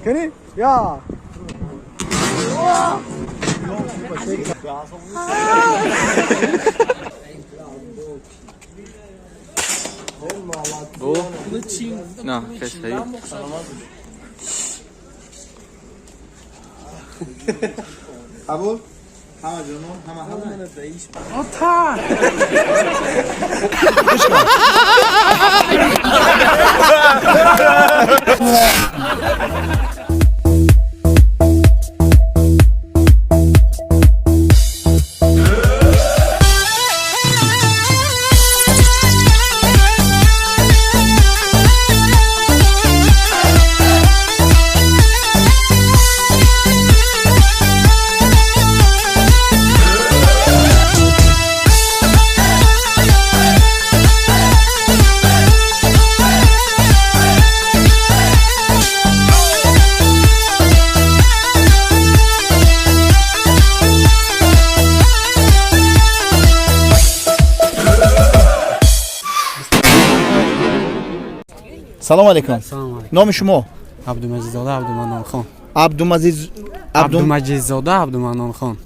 Кани? Я. На, хай. Абу? Ҳама ҷоно, ҳама ҳама. Салом алейкум. Номи шумо? Абдумаҷидзода Абдуманнонхон. Абдумазиз Абдумаҷидзода Абдуманнонхон.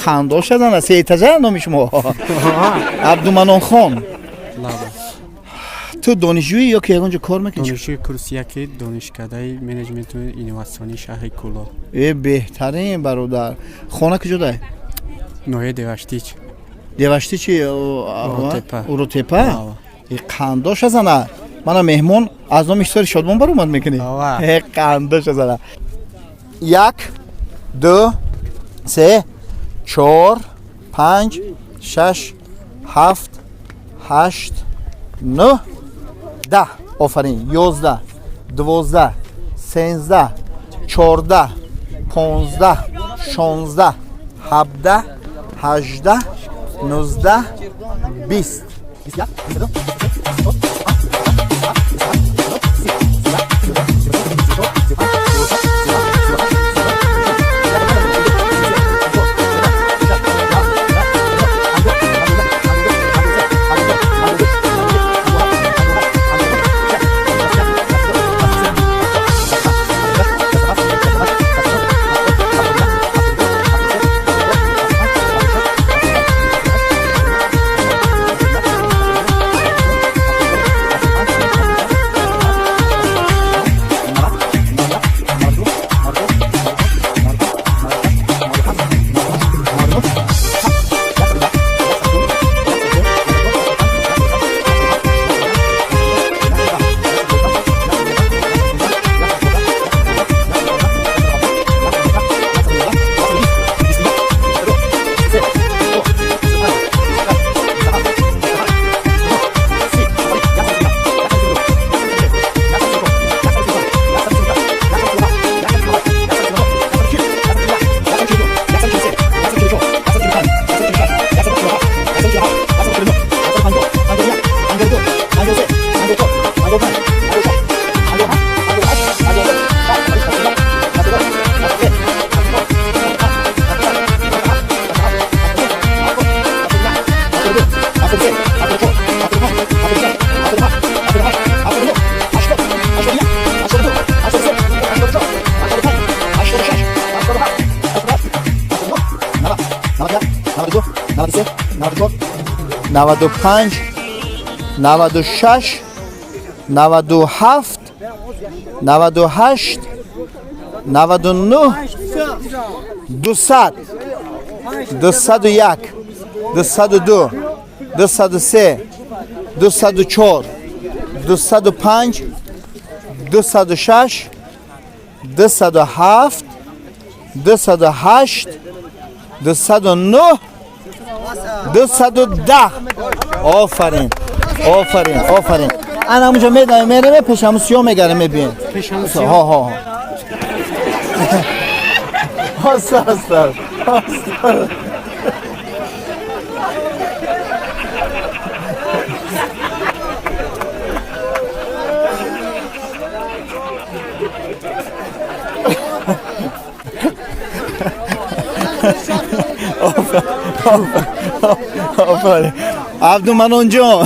Қандо шадана сеэтажа номи шумо. Абдуманнонхон. Ту донишҷӯӣ ё ки ягон ҷо кор мекунӣ? Донишҷӯи курси яки донишкадаи менеҷменту инноватсионии шаҳри Кӯлоб. Э, беҳтарин бародар. Хона куҷо дай? Ноҳияи Деваштич. Деваштичи? Уротепа. Уротепа? Э, қандо шазана. Мана меҳмон аз номи Ҳисори Шодмон баромад мекунӣ? Э, қандо шазана. Як, ду, се, чор, панҷ, шаш, ҳафт, ҳашт, нӯҳ, 10. Офарин. 11, 12, 13, 14, 15, 16, 17, 18, 19, 20. 95, 96, 97, 98, 99, 200, 201, 202, 203, 204, 205, 206, 207, 208, 209, 210. Офарин, офарин, офарин. Ана ҳамунҷо медавем, меравем пеш ҳамун сиёҳ мегарем, мебием. Ҳо, ҳо. Оста, оста, оста. Офарин, Абдуманонҷон,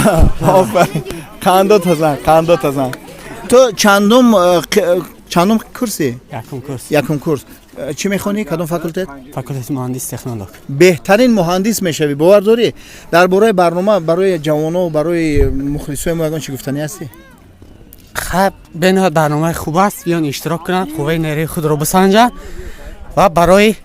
офарин. Қандо тазан, қандо тазан. Ту чандум Чандум курсӣ? Якум курс. Якум курс. Чӣ мехонӣ? Кадом факултет? Факултети муҳандис технолог. Беҳтарин муҳандис мешавӣ, бовар дорӣ? Дар бораи барнома барои ҷавоно, барои мухлисои мо ягон чӣ гуфтанӣ ҳастӣ? Хаб, бениҳоят барномаи хуб аст, биён иштирок кунанд, қувваи нерӯи худро бисанҷанд ва барои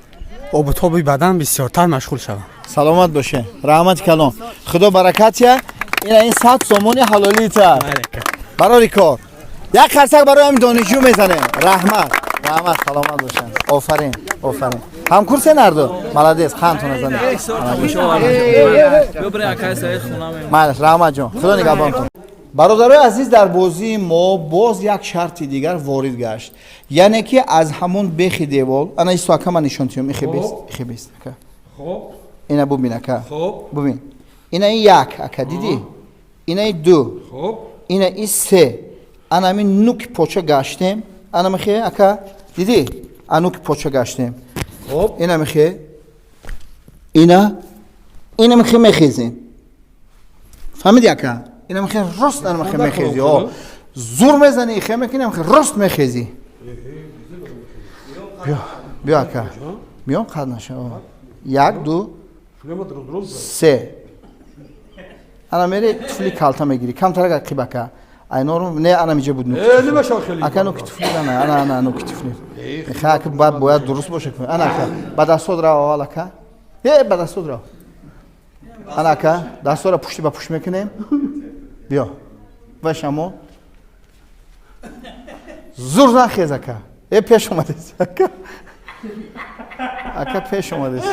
обутоби бадан бисёртар машғул шаванд. Саломат боше, раҳмати калон, худо баракатия. Ина ин 100 сомони ҳалолита барори кор. Як қарсак барои ҳамин донишҷӯ мезанем. Раҳмат, раҳмат, саломат бошанд. Офарин, офарин. Ҳамкурсе нарду, молодец, қандтона занед. Майлаш, раҳмат ҷон, худо нигаҳбонтон. Бародарои азиз, дар бозии мо боз як шарти дигар ворид гашт, яъне ки аз ҳамон бехи девол ана исто, ака, ман нишон тиём. Ихе бест, ихе бест, ака, ина бубин, ака, бубин, ина ин як, ака, дидӣ, ина и ду, ина и се. Ана ҳамин нуки поча гаштем, ана михе, ака, дидӣ, ануки поча гаштем, ина михе, ина михе мехезем, фаҳмиди, ака? Ина михе рост, ана михе мехези, о зур мезани, ихе мекунӣ, михе рост мехези. Биё, биё, ака, биё, қад наша. Як, ду, се. Ана мери, туфли калта мегирӣ, камтарак ақиб, ака, айнору не, ана миҷа буд ака, нуки туфли, ана, ана, ана нуки туфли. Ха, ака, баъд бояд дуруст боша. Ана, ака, ба дастод рав аввал, ака, е, ба дастод рав. Ана, ака, дастора пушти ба пушт мекунем. Биё, вашамо, зур нахез, ака. Е, пеш омадес, ака, ака, пеш омадес.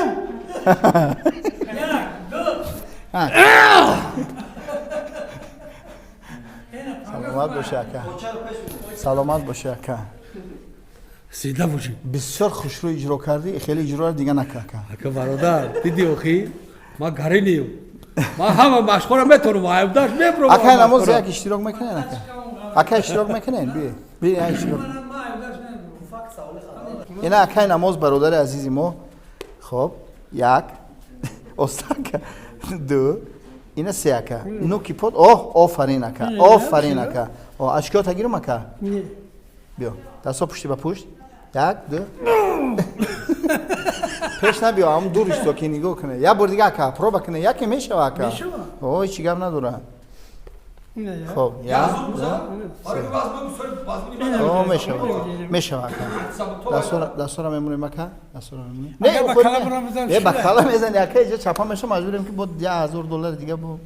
Саломат боши, ака, саломат боши, ака. Зинда бошӣ. Бисёр хушрӯ иҷро кардӣ, хеле иҷроро дига нака, ака. Ака, бародар, диди, охи ман гаринию ман ҳама машқҳоро метавонам, айбдаш мебурам. Ака, намоз як иштирок мекунен, ака? Ака, иштирок мекунен? Би, би, иштирок. Ина акай намоз, бародари азизи мо. Хоб, як, остака, ду, ина се, ака, нуки под. Оҳ, офарин, ака, офарин, ака. О, ашкиёта гирам, ака. Биё, дастҳо пушти ба пушт, як, ду. Пеш набиё, ҳам дур исто, ки нигоҳ куне. Як бор дига, ака, проба куне, яке мешава, ака, о, ҳечи гап надора. Хоб, як, ду, мешава, мешава, ака. Дастора мемонем, ака, дастора мемонем. Не, ба кала мезани, ака, иҷа чапа меша, маҷбурем ки бо 1000 доллари дига бо.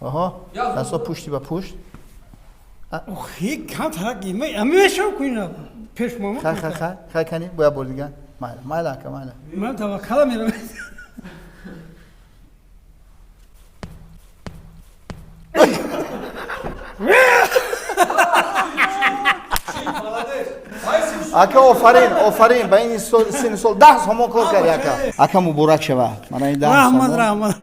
Оҳо, дастҳо пушти ба пушт. Охи, камтарак мешав куина пеш мама. Хай, хай, хай, хай, кани, бо як бор дига. Майла, майла, ака, майла. Ман таваккала мерам. Ака, офарин, офарин, ба ин синни сол 10 сомон кор карди, ака. Ака, муборак шава, мана ин 10 сомон. Раҳмат, раҳмат.